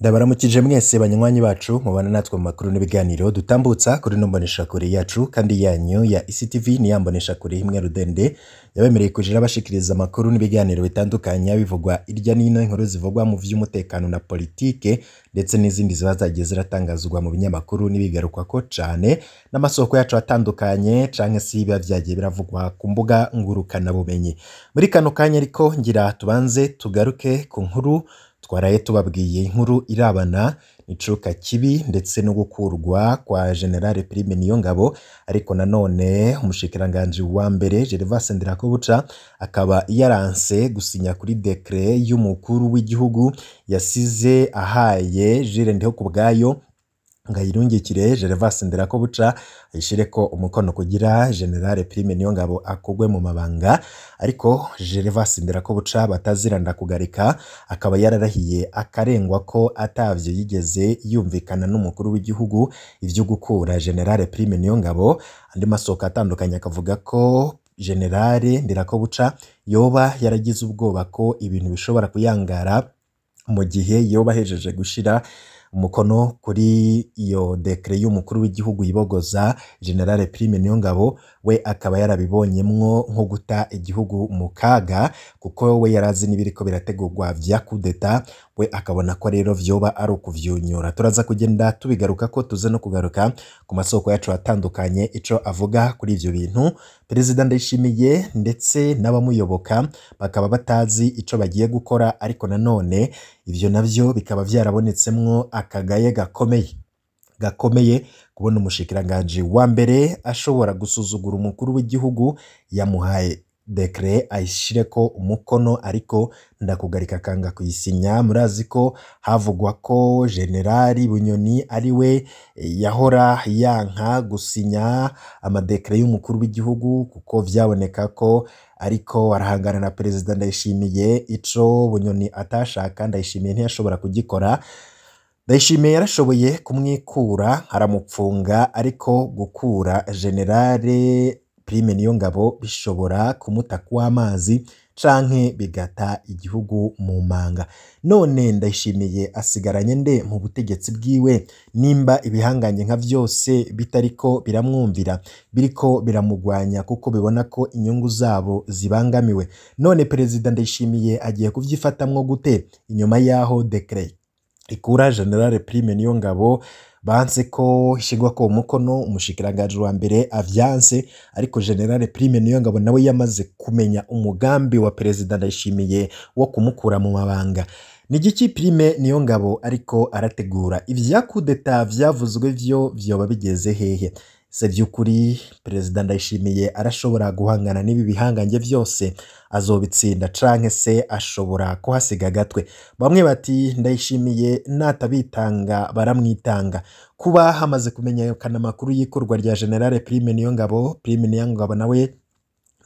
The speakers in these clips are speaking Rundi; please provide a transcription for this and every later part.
Ndabaramukije mwese banywanyi bacu mubana natwe mu makuru n'ibiganiro dutambutsa kuri ino mboneshakure yacu kandi yanyu ya ICTV. Ni ya mboneshakure imwe rudende yabemereye kujira bashikiriza amakuru n'ibiganiro bitandukanye bivugwa irya nino, inkuru zivugwa mu vy'umutekano na politike ndetse n'izindi ziba zagiye ziratangazwa mu binyamakuru n'ibigarukwako cane n'amasoko yacu atandukanye, canke se biba vyagiye biravugwa ku mbuga ngurukanabumenyi. Muri kano kanya ariko ngira tubanze tugaruke ku nkuru twaraye tubabwiye, inkuru irabana n'icuka kibi ndetse no gukurwa kwa General Prime Niyongabo. Ariko nanone umushikiranganji wa mbere Gervais Ndirakobuca akaba yaranse gusinya kuri décret y'umukuru w'igihugu yasize ahaye Jules Ndihokubwayo ngo ayirungikire Gervais Ndirakobuca ayishireko umukono kugira General Prime Niyongabo akugwe mu mabanga. Ariko Gervais Ndirakobuca bataziranda kugarika akaba yararahiye akarengwa ko atavyo yigeze yumvikana n'umukuru w'igihugu ivyo gukura General Prime Niyongabo. Andi masoko atandukanye akavuga ko General Ndirakobuca yoba yaragize ubwoba ko ibintu bishobora kuyangara mu gihe yoba ahejeje gushira umukono kuri iyo décret y'umukuru w'igihugu yibogoza General Prime Niyongabo, we akaba yarabibonyemwo nko guta igihugu mu kaga, kuko we yarazi n'ibiriko birategurwa vya coup d'état, we akabona ko rero vyoba ari ukuvyunyura. Turaza kugenda tubigaruka ko tuze no kugaruka ku masoko yacu atandukanye ico avuga kuri ivyo bintu. Perezida Ndayishimiye ndetse n'abamuyoboka bakaba batazi ico bagiye gukora, ariko nanone ivyo navyo bikaba vyarabonetsemwo akagaye gakomeye gakomeye kubona umushikiranganji wa mbere ashobora gusuzugura umukuru w'igihugu yamuhaye décret ayishireko umukono, ariko ndakugarika akanga kuyisinya. Murazi ko havugwa ko Generali Bunyoni ari we yahora yanka gusinya ama décrets y'umukuru w'igihugu, kuko vyaboneka ko ariko arahangana na Perezida Ndayishimiye. Ico Bunyoni atashaka, Ndayishimiye ntiyashobora kugikora. Ndayishimiye yarashoboye kumwikura aramupfunga, ariko gukura Generale Prime Niyongabo bishobora kumuta kw'amazi canke bigata igihugu mu manga. None Ndayishimiye asigaranye nde mu butegetsi bwiwe, nimba ibihanganye nka vyose bitariko biramwumvira, biriko biramugwanya kuko bibona ko inyungu zabo zibangamiwe? None Perezida Ndayishimiye agiye kuvyifatamwo gute inyuma yaho décret ikura General Prime Niyongabo banse ko ishigwako umukono, umushikiranganji wa mbere avyanse, ariko General Prime Niyongabo nawe yamaze kumenya umugambi wa Perezida Ndayishimiye wo kumukura mu mabanga? Ni igiki Prime Niyongabo ariko arategura? Ivya coup d'état vyavuzwe vyo vyoba bigeze hehe? Se vy'ukuri Perezida Ndayishimiye arashobora guhangana n'ibi bihangange vyose, azobitsinda, canke se ashobora kuhasiga agatwe? Bamwe bati Ndayishimiye natabitanga baramwitanga. Kuba hamaze kumenyekana amakuru y'ikorwa rya General Prime Niyongabo, Prime Niyongabo nawe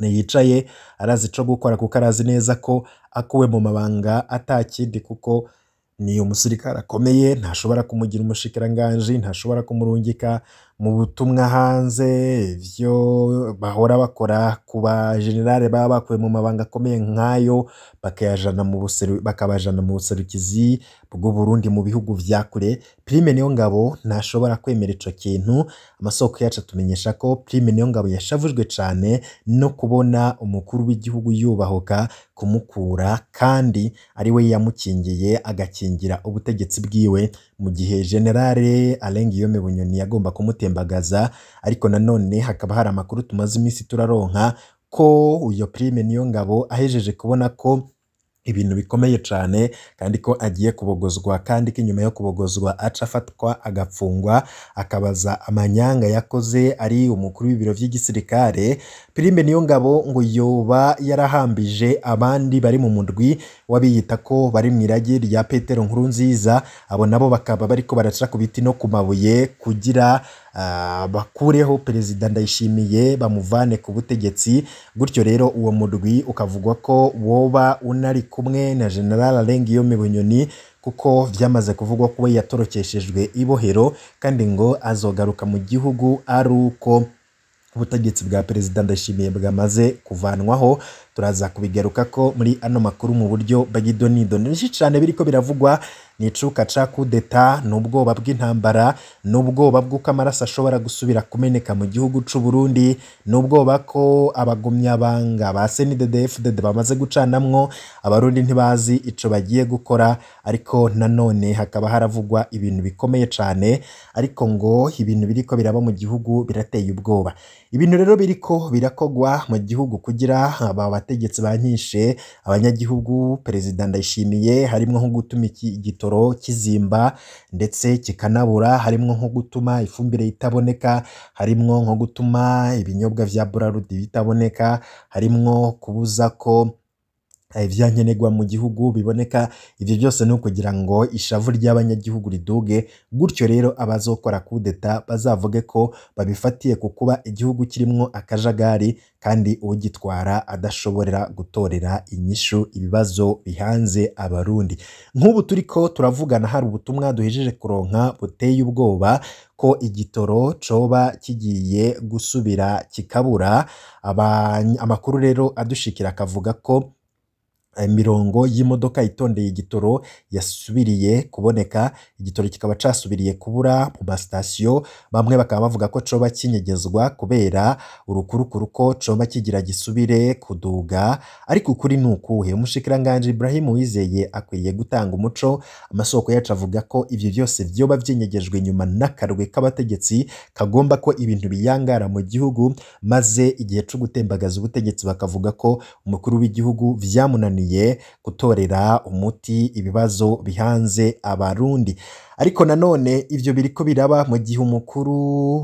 ntiyicaye, arazi ico gukora, kuko arazi neza ko akuwe mu mabanga atakindi, kuko ni umusirikare akomeye, ntashobora kumugira umushikiranganji, ntashobora kumurungika mu butumwa hanze, ivyo bahora bakora ku ba generale baba bakuwe mu mabanga akomeye nk'ayo, bakayajana mu buseru, bakabajana mu buserukizi bw'u Burundi mu bihugu vya kure. Prime Niyongabo ntashobora kwemera ico kintu. Amasoko yacu atumenyesha ko Prime Niyongabo yashavujwe cane no kubona umukuru w'igihugu yubahuka kumukura, kandi ari we yamukingiye agakingira ubutegetsi bwiwe mu gihe Generale Alain Guillaume Bunyoni yagomba kumutembagaza. Ariko nanone hakaba hari amakuru tumaze iminsi turaronka ko uyo Prime Niyongabo ahejeje kubona ko ibintu bikomeye cane kandi ko agiye kubogozwa, kandi ko inyuma yo kubogozwa aca afatwa agapfungwa, akabaza amanyanga yakoze ari umukuru w'ibiro vy'igisirikare. Prime Niyongabo ngo yoba yarahambije abandi bari mu murwi w'abiyita ko bari mw'iragi rya Petero Nkurunziza, abo nabo bakaba bariko baraca ku biti no ku mabuye kugira bakureho Perezida Ndayishimiye, bamuvane ku butegetsi. Gutyo rero uwo murwi ukavugwa ko woba unari kumwe na General Alain Guillaume Bunyoni, kuko vyamaze kuvugwa ko we yatorokeshejwe ibohero, kandi ngo azogaruka mu gihugu ari uko ubutegetsi bwa Perezida Ndayishimiye bwamaze kuvanwaho. Turaza kubigaruka ko muri ano makuru mu buryo bw'idonido. Ni byinshi cane biriko biravugwa, ni icuka ca kudeta, n'ubwoba bw'intambara, n'ubwoba bw'uko amaraso ashobora gusubira kumeneka mu gihugu c'u Burundi, n'ubwoba ko abagumyabanga ba CNDD-FDD bamaze gucanamwo, abarundi ntibazi ico bagiye gukora. Ariko nanone hakaba haravugwa ibintu bikomeye cane, ariko ngo ibintu biriko biraba mu gihugu birateye ubwoba. Ibintu rero biriko birakogwa mu gihugu kugira aba bategetsi bankishe abanyagihugu, Perezida Ndayishimiye, harimwo nko gutuma igitoro kizimba ndetse kikanabura, harimwo nko gutuma ifumbire itaboneka, harimwo nko gutuma ibinyobwa vya Brarudi bitaboneka, harimwo kubuza ko ivyankenerwa mu gihugu biboneka. Ivyo byose ni ukugira ngo ishavu ry'abanyagihugu riduge, gutyo rero abazokora kudeta bazavuge ko babifatiye ku kuba igihugu kirimwo akajagari kandi uwugitwara adashobora gutorera inyishu ibibazo bihanze abarundi. Nk'ubu turiko turavugana hari ubutumwa duhejeje kuronka buteye ubwoba ko igitoro coba kigiye gusubira kikabura. Amakuru rero adushikira akavuga ko imirongo y'imodoka itondeye igitoro yasubiriye kuboneka, igitoro kikaba casubiriye kubura mu masitasiyo. Bamwe bakaba bavuga ko coba kinyegezwa kubera urukurukuru ko coba kigira gisubire kuduga. Ariko ukuri ni ukuhe? Umushikiranganji Ibrahim Uwizeye akwiye gutanga umuco. Amasoko yacu avuga ko ivyo vyose vyoba vyinyegejwe inyuma n'akarwi k'abategetsi kagomba ko ibintu biyangara mu gihugu, maze igihe co gutembagaza ubutegetsi bakavuga ko umukuru w'igihugu vyamunaniye gutorera umuti ibibazo bihanze abarundi. Ariko nanone ivyo biriko biraba mu gihe umukuru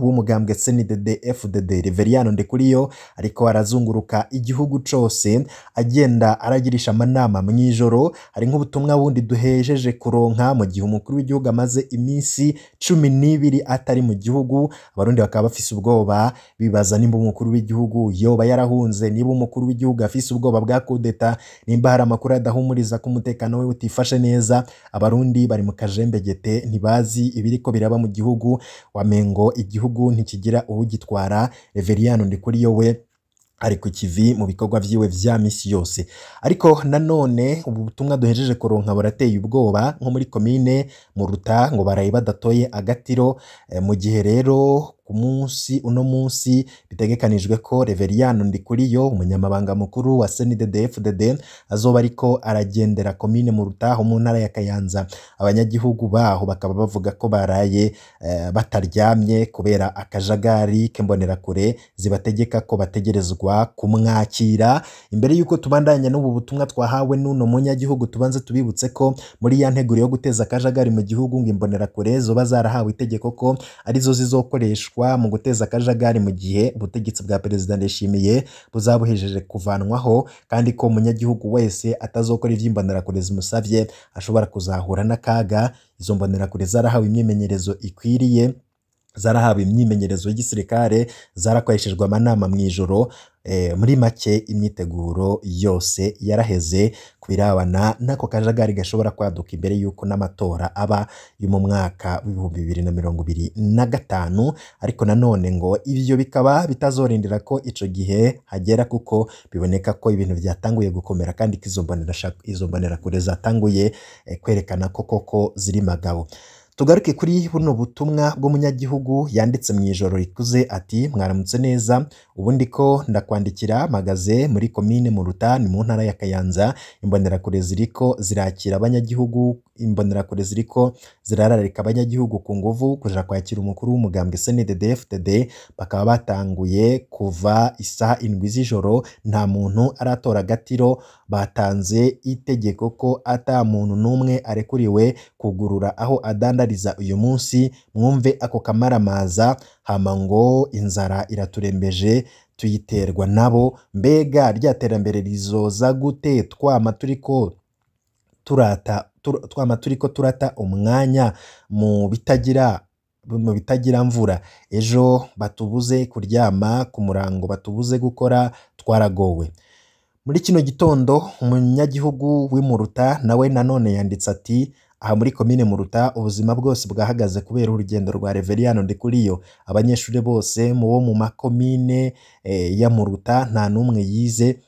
w'umugambwe CNDD FDD Reveriyano Ndikuriyo ariko arazunguruka igihugu cose, agenda aragirisha amanama mw'ijoro. Hari nk'ubutumwa bundi duhejeje kuronka mu gihe umukuru w'igihugu amaze iminsi 12 atari mu gihugu. Abarundi bakaba bafise ubwoba, bibaza nimba umukuru w'igihugu yoba yarahunze, niba umukuru w'igihugu afise ubwoba bwa kudeta, nimba hari amakuru adahumuriza ko umutekano we utifashe neza. Abarundi bari mu kajembegete, ntibazi ibiriko biraba mu gihugu, wamengo igihugu ntikigira uwugitwara. Reveriyano Ndikuriyo we ari ku kivi mu bikorwa vyiwe vya misi yose. Ariko nanone ubu butumwa duhejeje kuronka burateye ubwoba, nko muri komine Muruta ngo baraye badatoye agatiro. Mu gihe rero ku munsi uno munsi bitegekanijwe ko Reveriyano Ndikuriyo, umunyamabanga mukuru wa CNDD-FDD, azoba ariko aragendera komine Muruta ho mu ntara ya Kayanza. Abanyagihugu baho bakaba bavuga ko baraye bataryamye kubera akajagari k'imbonerakure zibategeka ko bategerezwa kumwakira. Imbere yuko tubandanya n'ubu butumwa twahawe n'uno munyagihugu, tubanze tubibutse ko muri ya nteguro yo guteza akajagari mu gihugu ngo imbonerakure zoba zarahawe itegeko ko arizo zizokoreshwa mu guteza akajagari mu gihe ubutegetsi bwa Perezida Ndayishimiye buzabuhejeje kuvanwaho, kandi ko umunyagihugu wese atazokora ivy'imbonerakure zimusavye ashobora kuzahura n'akaga. Izo mbonerakure zarahawe imyimenyerezo ikwiriye, zarahawe imyimenyerezo y'igisirikare, zarakoreshejwe amanama mw'ijoro. Muri make imyiteguro yose yaraheze kubirabana n'ako kajagari gashobora kwaduka imbere y'uko n'amatora aba yo mu mwaka w'2025. Ariko nanone ngo ivyo bikaba bitazorindira ko ico gihe hagera, kuko biboneka ko ibintu vyatanguye gukomera kandi ko izo mbonerakure zatanguye kwerekana ko koko ziri magabo. Tugaruke kuri buno butumwa bw'umunyagihugu yanditse mu ijoro rikuze ati: mwaramutse neza, ubundi ko ndakwandikira mpagaze muri komine Muruta ni mu ntara ya Kayanza. Imbonerakure ziriko zirakira abanyagihugu, imbonerakure ziriko zirararika abanyagihugu ku nguvu kuja kwakira umukuru w'umugambwe CNDD-FDD. Bakaba batanguye kuva isaha 7 z'ijoro, nta muntu aratora agatiro. Batanze itegeko ko ata muntu n'umwe arekuriwe kugurura aho adandariza uyu munsi. Mwumve ako kamaramaza, hama ngo inzara iraturembeje tuyiterwa nabo. Mbega rya terambere rizoza gute twama turiko turata, twama turiko turata umwanya mu bitagira mvura. Ejo batubuze kuryama ku murango, batubuze gukora, twaragowe. Muri kino gitondo umunyagihugu w'imuruta nawe nanone yanditse ati: aha muri komine Muruta ubuzima bwose bwahagaze kubera urugendo rwa Reveriyano Ndikuriyo. Abanyeshuri bose mu bo mu makomine ya Muruta nta n'umwe yize.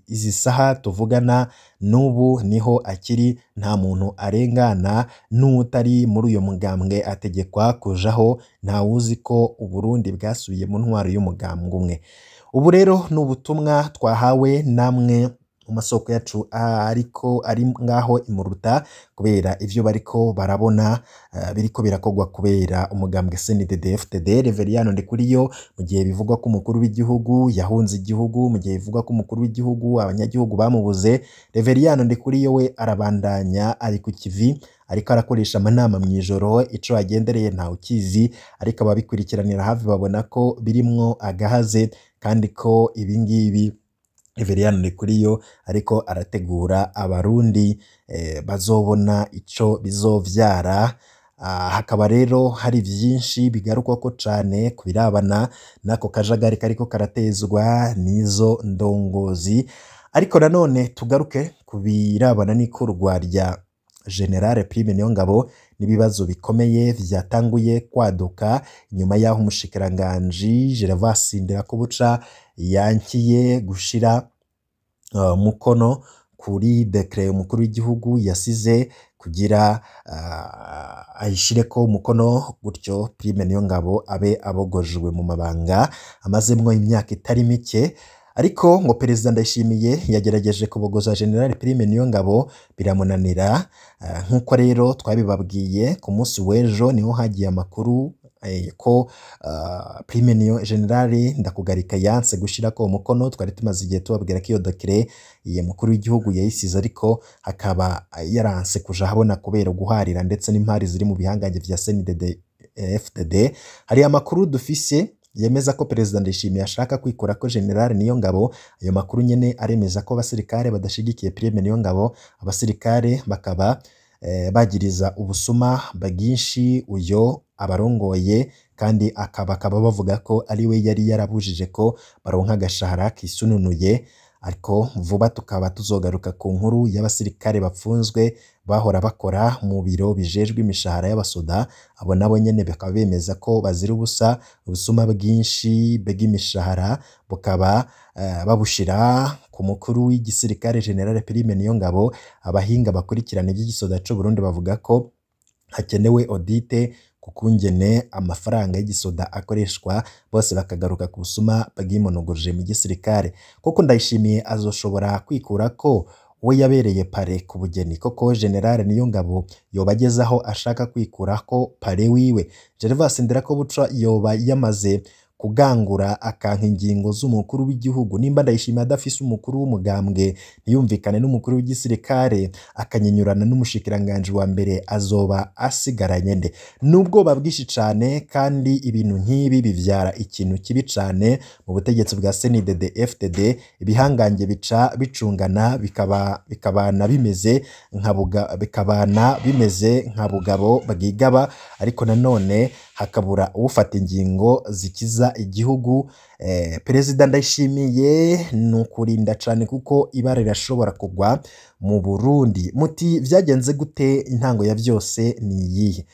Izi saha tuvugana n'ubu niho akiri, nta muntu arengana n'utari muri uyo mugambwe ategekwa kujaho, ntawuzi ko Uburundi bwasubiye mu ntwaro y'umugambwe umwe. Ubu rero ni ubutumwa twahawe namwe mu masoko yacu ariko ari ngaho imuruta, kubera ivyo bariko barabona biriko birakogwa kubera umugambwe CNDD-FDD. Reveriyano Ndikuriyo, mu gihe bivugwa ko umukuru w'igihugu yahunze igihugu, mu gihe bivugwa ko umukuru w'igihugu abanyagihugu bamubuze, Reveriyano Ndikuriyo we arabandanya ari ku kivi, ariko arakoresha amanama mw'ijoro, ico agendereye ntawe ukizi, ariko ababikurikiranira hafi babona ko birimwo agahaze, kandi ko ibingibi Reveriyano Ndikuriyo ariko arategura abarundi bazobona ico bizovyara. Hakaba rero hari vyinshi bigarukwako cane ku birabana n'ako kajagari kariko karatezwa n'izo ndongozi, ariko nanone tugaruke ku birabana n'ikurwa rya General Prime Niyongabo n'ibibazo bikomeye vyatanguye kwaduka nyuma y'aho umushikiranganji Gervas Ndirakobuca yankiye gushira mukono kuri dekre umukuru w'igihugu yasize kugira ayishireko umukono, gutyo Prime Niyongabo abe abogojwe mu mabanga amazemwo imyaka itari mike. Ariko ngo Perezida Ndayishimiye yagerageje kubogoza General Prime Niyongabo biramunanira. Nk'uko rero twabibabwiye ku munsi w'ejo, niho hagiye amakuru ko Prime Niyo General Ndakugarika yanse gushirako umukono. Twari tumaze igihe tubabwira ko iyo dekre iye mukuru w'igihugu yayisize, ariko akaba yaranse kuja ahabona kubera guharira ndetse n'impari ziri mu bihangange vya CNDD FDD. Hari amakuru dufise yemeza ko Perezida Ndayishimiye ashaka kwikura ko General Niyongabo. Ayo makuru nyene aremeza ko abasirikare badashigikiye Prime Niyongabo, abasirikare bakaba bagiriza ubusuma bwinshi uyo abarongoye, kandi akaba bavuga ko ari we yari yarabujije ko baronka agashahara kisununuye. Ariko vuba tukaba tuzogaruka ku nkuru y'abasirikare bapfunzwe bahora bakora mu biro bijejwe imishahara y'abasoda. Abo nabo nyene bakaba bemeza ko bazira ubusa, ubusuma bwinshi bw'imishahara bukaba babushira ku mukuru w'igisirikare General Prime Niyongabo. Abahinga bakurikirana ivy'igisoda c'u Burundi bavuga ko hakenewe audite kukungene amafaranga y'igisoda akoreshwa, bose bakagaruka ku busuma bwimonogoje mu gisirikare. Koko Ndayishimiye azoshobora kwikura ko we yabereye pare ku bugeni? Koko General Niyongabo yoba ageze aho ashaka kwikurako pare wiwe? Gervas Ndirakobuca yoba yamaze kugangura akanka ingingo z'umukuru w'igihugu? Nimba Ndayishimiye adafise umukuru w'umugambwe, ntiyumvikane n'umukuru w'igisirikare, akanyenyurana n'umushikiranganji wa mbere, azoba asigaranye nde? N'ubwoba bwinshi cane, kandi ibintu nk'ibi bivyara ikintu kibi cane mu butegetsi bwa CNDD FDD. Ibihangange bica bicungana, bikabana bimeze nka bikabana bimeze nka bugabo bwigaba, ariko nanone hakabura ufata ingingo zikiza igihugu. Perezida Ndayishimiye ni ukurinda cane kuko ibara rirashobora kugwa mu Burundi. Muti vyagenze gute? Intango ya vyose ni iyihe?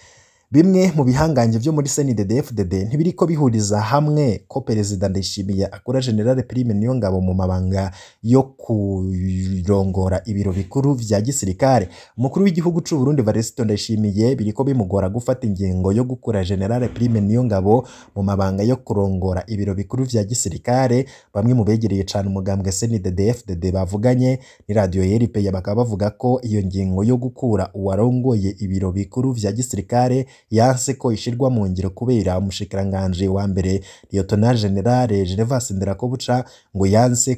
Bimwe mu bihangange vyo muri CNDD-FDD ntibiriko bihuriza hamwe ko Perezida Ndayishimiye akura General Prime Niyongabo mu mabanga yo kurongora ibiro bikuru vya gisirikare. Umukuru w'igihugu c'u Burundi Varisito Ndayishimiye biriko bimugora gufata ingingo yo gukura General Prime Niyongabo mu mabanga yo kurongora ibiro bikuru vya gisirikare. Bamwe mu begereye cane umugambwe CNDD-FDD bavuganye ni radio RPA bakaba bavuga ko iyo ngingo yo gukura uwarongoye ibiro bikuru vya gisirikare yanse ko ishirwa mu ngiro kubera umushikiranganji wa mbere Lieutenant General Gervas Ndirakobuca ngo yanse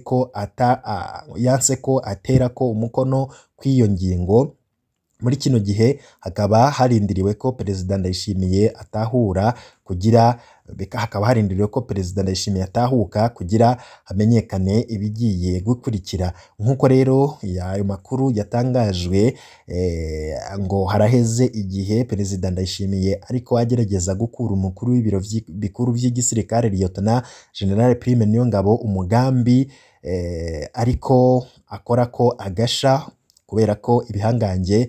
ko atera ko umukono kw'iyo ngingo. Muri kino gihe hakaba harindiriwe ko Perezida Ndayishimiye atahura kugira hakaba harindiriwe ko Perezida Ndayishimiye atahuka kugira hamenyekane ibigiye gukurikira. Nk'uko rero ayo makuru yatangajwe, ngo haraheze igihe Perezida Ndayishimiye ariko agerageza gukura umukuru w'ibiro bikuru vy'igisirikare Lieutenant General Prime Niyongabo umugambi, ariko akora ko agasha kubera ko ibihangange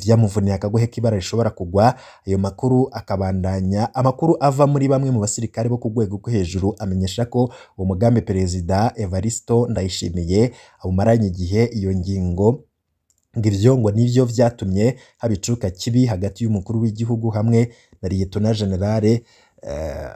vyamuvuniye akagohe k'ibara rishobora kugwa. Ayo makuru akabandanya, amakuru ava muri bamwe mu basirikare bo ku rwego rwo hejuru amenyesha ko uwo mugambi Perezida Evaristo Ndayishimiye awumaranye igihe. Iyo ngingo ngo ivyo ngo nivyo vyatumye haba icuka kibi hagati y'umukuru w'igihugu hamwe na Liyetona Generale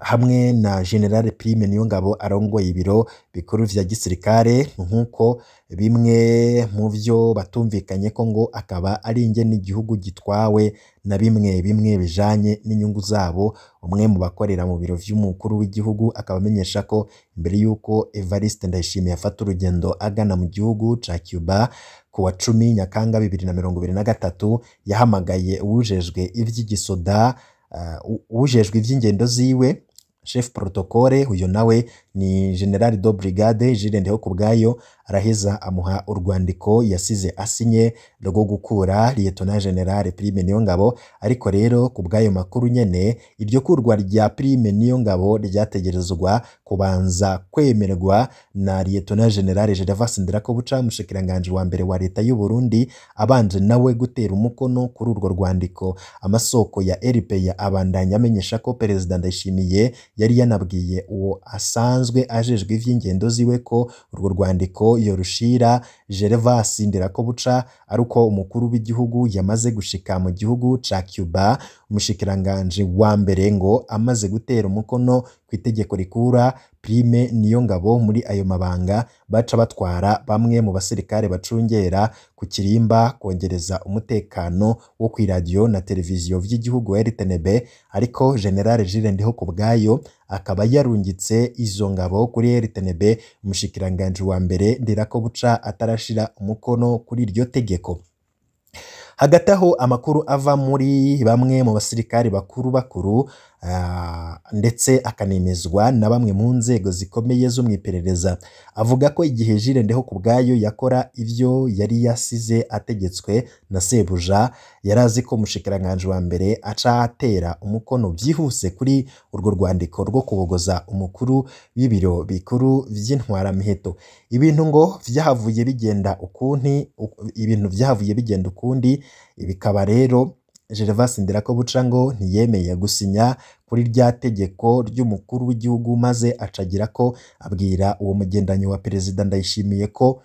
hamwe na General Prime Niyongabo arongoye ibiro bikuru vya gisirikare, nk'uko bimwe mu vyo batumvikanye ko ngo akaba ari ingene igihugu gitwawe na bimwe bimwe bijanye n'inyungu zabo. Umwe mu bakorera mu biro vy'umukuru w'igihugu akaba amenyesha ko imbere y'uko Evariste Ndayishimiye afata urugendo agana mu gihugu ca Cuba ku wa 10 Nyakanga 2023, yahamagaye uwujejwe ivy'igisoda, uwujejwe ivy'ingendo ziwe, chef protocole, uyo nawe ni General de Brigade Jules Ndihokubwayo, araheza amuha urwandiko yasize asinye rwo gukura Lieutenant General Prime Niyongabo. Ariko rero ku bw'ayo makuru nyene, iryo kurwa rya Prime Niyongabo ryategerezwa kubanza kwemerwa na Lieutenant General Gervais Ndirakobuca, umushikiranganji wa mbere wa leta y'u Burundi, abanje nawe gutera umukono kuri urwo rwandiko. Amasoko ya RPA abandanya amenyesha ko Perezida Ndayishimiye yari yanabwiye uwo asanzwe ajejwe ivy'ingendo ziwe ko urwo rwandiko yorushira Gervais Ndirakobuca ari uko umukuru w'igihugu yamaze gushika mu gihugu ca Cuba. Umushikiranganji wa mbere ngo amaze gutera umukono ku itegeko rikura Prime Niyongabo muri ayo mabanga, baca batwara bamwe mu basirikare bacungera ku kirimba kongereza umutekano wo kw'iradiyo na televiziyo vy'igihugu RTNB. Ariko General Jules Ndihokubwayo akaba yarungitse izo ngabo kuri RTNB umushikiranganji wa mbere Ndirakobuca atarashira umukono kuri iryo tegeko. Hagati aho, amakuru ava muri bamwe mu basirikari bakuru bakuru ndetse akanemezwa na bamwe mu nzego zikomeye zo mu iperereza avuga ko igihe Jules Ndihokubwayo yakora ivyo yari yasize ategetswe na sebuja, yari azi ko umushikiranganji wa mbere aca atera umukono vyihuse kuri urwo rwandiko rwo kubogoza umukuru w'ibiro bikuru vy'intwaramiheto. Ibintu ngo vyahavuye bigenda ukundi, ibintu vyahavuye bigenda ukundi. Bikaba rero Gervais Ndirakobuca ngo ntiyemeye gusinya kuri rya tegeko ry'umukuru w'igihugu, maze acagira ko abwira uwo mugendanyi wa Perezida Ndayishimiye ko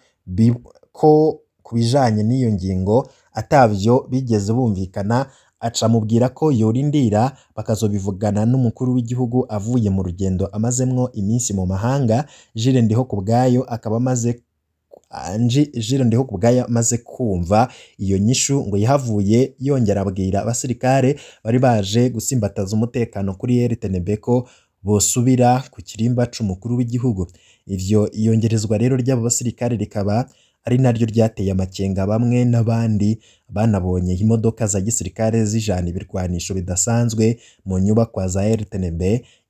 ku bijanye n'iyo ngingo atavyo bigeze bumvikana, aca amubwira ko yorindira bakazobivugana n'umukuru w'igihugu avuye mu rugendo amazemwo iminsi mu mahanga. Jules Ndihokubwayo akaba amaze Jules Ndihokubwayo amaze kumva iyo nyishu ngo yahavuye yongera abwira abasirikare bari baje gusimbataza umutekano kuri RTNB ko bosubira ku kirimba c'umukuru w'igihugu. Ivyo iyongerezwa rero ry'abo basirikare rikaba ari naryo ryateye amakenga bamwe n'abandi banabonye imodoka za gisirikare zijana ibirwanisho bidasanzwe mu nyubakwa za RTNB.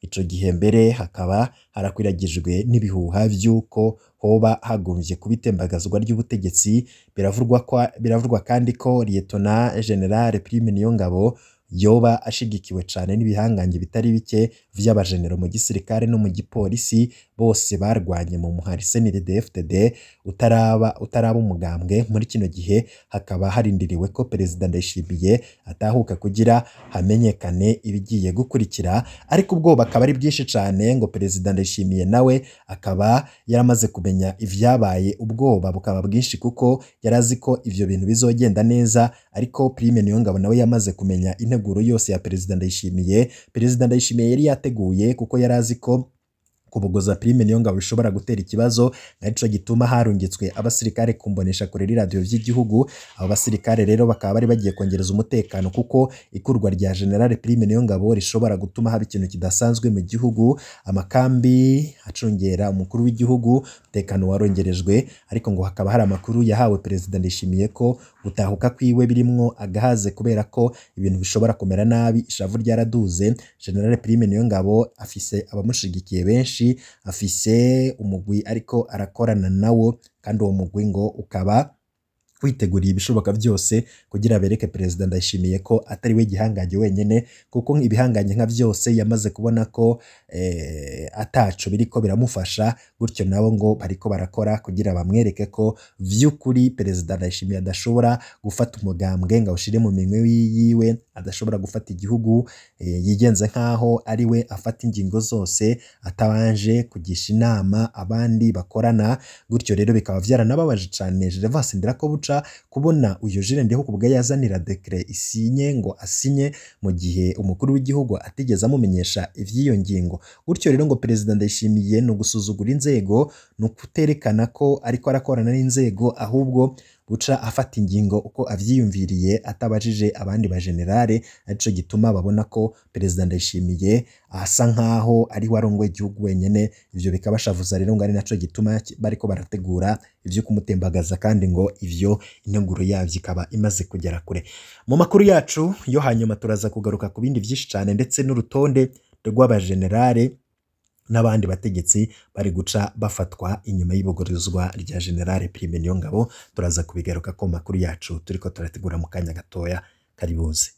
Ico gihe mbere hakaba harakwiragijwe n'ibihuha vy'uko hoba hagumvye kuba itembagazwa ry'ubutegetsi. Biravurwa kandi ko Lieutenant General Prime Niyongabo yoba ashigikiwe cane n'ibihangange bitari bike vy'abajenero mu gisirikare no mu gipolisi, bose barwanye mu muhari CNDD-FDD utaraba umugambwe. Muri kino gihe hakaba harindiriwe ko Perezida Ndayishimiye atahuka kugira hamenyekane ibigiye gukurikira, ariko ubwoba akaba ari bwinshi cane ngo Perezida Ndayishimiye nawe akaba yaramaze kumenya ivyabaye, ubwoba bukaba bwinshi kuko yarazi ko ivyo bintu bizogenda neza. Ariko Prime Niyongabo nawe yamaze kumenya integuro yose ya Perezida Ndayishimiye. Perezida Ndayishimiye yari yateguye kuko yarazi ko kubogoza Prime Niyongabo bishobora gutera ikibazo, arico gituma harungitswe abasirikare kumbonesha kure radio vy'igihugu. Abo basirikare rero bakaba bari bagiye kongereza umutekano kuko ikurwa rya General Prime Niyongabo rishobora gutuma haba ikintu kidasanzwe mu gihugu. Amakambi acungera umukuru w'igihugu, umutekano warongerejwe, ariko ngo hakaba hari amakuru yahawe Perezida Ndayishimiye ko gutahuka kwiwe birimwo agahaze kubera ko ibintu bishobora kumera nabi, ishavu ryaraduze. General Prime Niyongabo afise abamushigikiye benshi, afise umugwi ariko arakorana nawo, kandi uwo mugwi ngo ukaba kwitegurira ibishoboka byose kugira bereke Perezida Ndayishimiye ko atari we gihangange wenyene, kuko ibihangange nka byose yamaze kubona ko ataco biriko biramufasha. Gutyo nabo ngo bariko barakora kugira bamwereke ko vy'ukuri Perezida Ndayishimiye adashobora gufata umugambwe ngo awushire mu minwe yiwe, adashobora gufata igihugu yigenze nkaho ari we afata ingingo zose atabanje kugisha inama abandi bakorana. Gutyo rero bikaba vyaranababaje cane Gervas Ndirakobuca kubona uyu Jules Ndihokubwayo yazanira décret isinye ngo asinye mu gihe umukuru w'igihugu atigeze amumenyesha ivy'iyo ngingo. Gutyo rero ngo Perezida Ndayishimiye ni ugusuzugura inzego, ni ukuterekana ko ariko arakorana n'inzego, ahubwo buca afata ingingo uko avyiyumviriye atabajije abandi bajenerale. Arico gituma babona ko Perezida Ndayishimiye asa nkaho ari we arongoye igihugu wenyene. Ivyo bikabashavuza rero ngo ari naco gituma bariko barategura ivyo kumutembagaza, kandi ngo ivyo integuro yavyo ikaba imaze kugera kure. Mu makuru yacu yo hanyuma turaza kugaruka ku bindi vyinshi cane, ndetse n'urutonde rw'abajenerale n'abandi bategetsi bari guca bafatwa inyuma y'ibogorizwa rya Generale Prime Niyongabo. Turaza kubigaruka ko makuru yacu turiko turategura mu kanya gatoya karibuze.